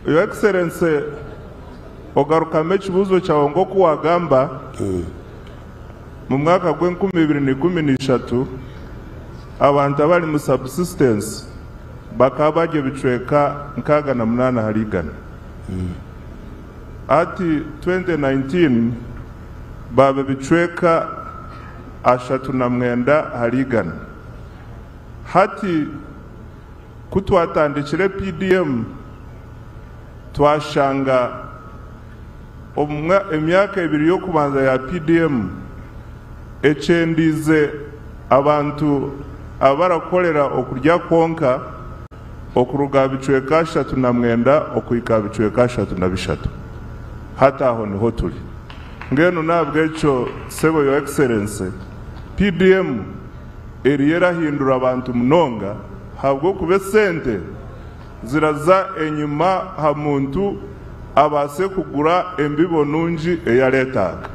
Your Excellency, ogarukamu ekibuuzo kyawe nk'oku waagamba, mu mwaka gw'enkumi ibiri na 13 abantu abari mu subsistence bakaba bari ebicweka 68 ahari igana. Hati 2019 baaba ebicweka 39 ahari igana. Hati ku twatandikire PDM twashanga emyaka ebiri y'okubanza ya PDM ekyendiize abantu abarakorera okurya kwonka okuruga aha bicweka 39 okuhika aha bicweka 33. Hati aho niho turi. Mbwenu n'ahabw'ekyo Sebo Your Excellency, PDM eriyo erahindura abantu munonga ahabw'okuba esente ziraza enyima aha muntu abaase kugura embibo nungi ei areetaaga.